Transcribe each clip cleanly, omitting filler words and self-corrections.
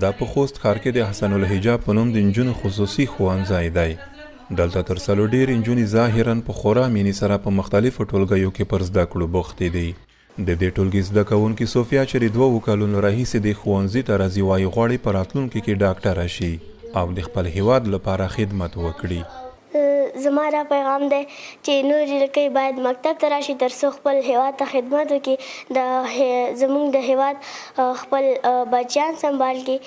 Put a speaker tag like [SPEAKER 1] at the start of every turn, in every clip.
[SPEAKER 1] دا په خوست ښار کې د حسن الحجاب په نوم د نجونو خصوصي ښوونځی دی. دلته تر سلو ډېرې نجونې ظاهراً په خورا مینې سره په مختلفو ټولګیو کې پر زده کړو بوختې دي. د دې ټولګي زده کوونکې صوفیا چې د دوو کلونو راهیسې دې ښوونځي ته راځي وايي، غواړي په راتلونکي کې ډاکټره شي او د خپل هېواد لپاره خدمت وکړي.
[SPEAKER 2] زما دا پیغام دی چې نور جینکۍ باید مکتب ته راشي تر څو خپل هیواد ته خدمت وکړي د زموږ د هیواد خپل بچیان سمبال کړي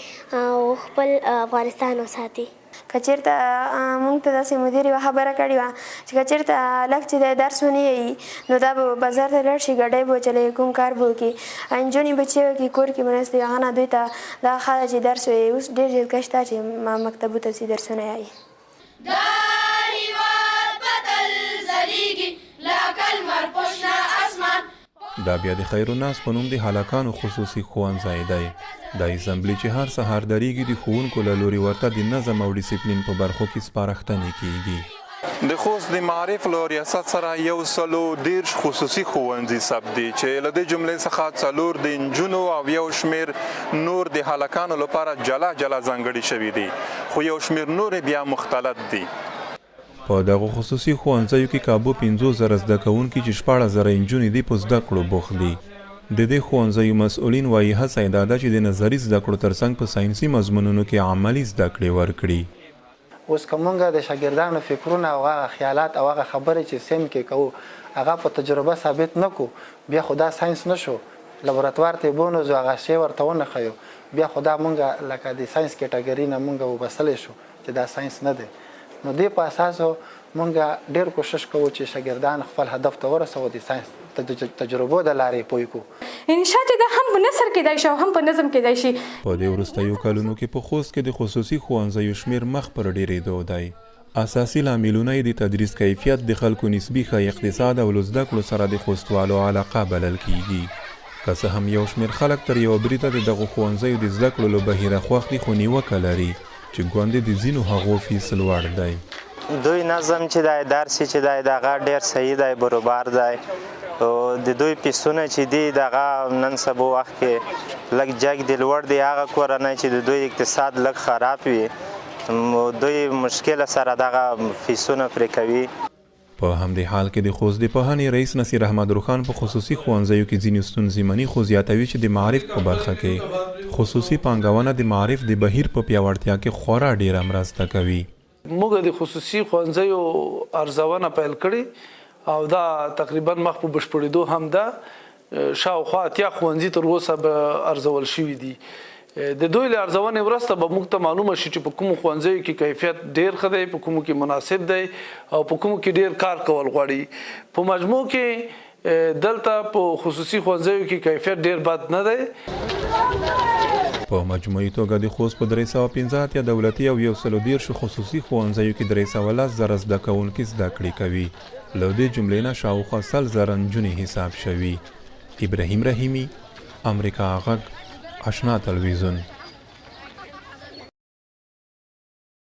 [SPEAKER 2] او خپل افغانستان وساتي.
[SPEAKER 3] که چیرته موږ ته داسې مدیر یوه خبره کړې وه چې که چیرته هلک چې دی درس ونه یایي نو دا به بازار ته لاړ شي ګډۍ به وچلوي کوم کار به وکړي نجونې به چې وکړي کور کې به ناستې وي هغه نه دوی ته دا ښه ده چې درس ووایي اوس ډېر جلکۍ شته چې مکتبو ته ځي درسونه یایي.
[SPEAKER 4] دا هیواد به تل ځلیږي لکه لمر په شنه اسمان.
[SPEAKER 1] دا بیا د خیرالناس په نوم د هلکانو خصوصي ښوونځی دی. دا اسمبلي چې هر سهار درېږي د ښوونکو له لوري ورته د نظم او ډسپلین په برخو کې سپارښتنې کېږي.
[SPEAKER 5] د خوست د معارف له ریاست سره یو سلو 30 خصوصي ښوونځي ثبت دي چې له دې جملې څخه څلور د نجونو او یو شمېر نور د هلکانو لپاره جلا جلا ځانګړي شوي دي خو یو شمېر نور یې بیا مختلط دي.
[SPEAKER 1] په دغو خصوصي ښوونځیو کې کابو 5000 زده کوونکي چې 16 زره یې نجونې دي په زده کړو بوخت دي. د دې ښوونځیو مسؤلین وايي هڅه یې دا ده چې د نظري زده کړو ترڅنګ په ساینسي مضمونونو کې عملي زده کړې ورکړي.
[SPEAKER 6] اوس که مونږ د شاګردانو فکرونه او هغه خیالات او هغه خبرې چې صنف کې کوو هغه په تجربه ثابت نه کړو بیا خو دا ساینس نه شو، لابراتوار ته یې بونوځو هغه شی ورته ونه ښیو بیا خو دا مونږ لکه د ساینس کټګري نه مونږ وبسلی شو چې دا ساینس نه دی. نو دې په اساس مونږ ډېر کوشش کوو چې شاګردان خپل هدف ته ورسوو د ساینس تجربو د لارې پوه کړو.
[SPEAKER 7] انشا چې ده هم په نثر کېدای شي او هم په نظم کېدای شي.
[SPEAKER 1] په دې وروستیو کلونو کې په خوست کې د خصوصي ښوونځیو شمېر مخ پر ډېرېدو دی. اساسي لاملونه یې د تدریس کیفیت، د خلکو نسبي ښه اقتصاد او له زده کړو سره د خوستوالو علاقه بلل کېږي. که څه هم یو شمېر خلک تر یوه بریده د دغو ښوونځیو د زده کړو له بهیره خوښ دي خو نیوکه لري چې ګوندې د ځینو هغو فیس لوړ دی.
[SPEAKER 8] دوی نظم چې دی درس چې دی دغه ډیر صحیح دی بروبر دی او د دوی فیسونه چې دي دغه نن سبا وخت کې لږ جګ دی لوړ دی هغه کورنۍ چې د دوی اقتصاد لږ خراب وي دوی مشکل سره دغه فیسونه پرې کوي.
[SPEAKER 1] په همدې حال کې د خوست د پوهنې رئیس نصیر احمد روښان په خصوصي ښوونځیو کې ځینې ستونزې مني خو زیاتوي چې د معارف په برخه کې خصوصي پانګونه د معارف د بهیر په پیاوړتیا کې خورا ډېره مرسته کوي.
[SPEAKER 9] موږ د خصوصي ښوونځیو ارزونه پیل کړې او دا تقریباً مخ په بشپړېدو هم ده. شاوخوا 80 ښوونځي تر اوسه به ارزول شوي دي. د دوی له ارزونې وروسته به موږ ته معلومه شي چې په کومو ښوونځیو کې کیفیت ډېر ښه دی، په کومو کې مناسب دی او په کومو کې ډېر کار کول غواړي. په مجموع کې دلته په خصوصي ښوونځیو کې کیفیت ډېر بد نه دی.
[SPEAKER 1] په مجموعي توګه د خوست په 385 دولتي او 130 خصوصي ښوونځیو کې 310 زره زده کوونکي زده کړې کوي. له دې جملې نه شاوخوا 20 زره نجونې حساب شوي. ابراهیم رحیمي، امریکا غږ، اشنا تلویزیون.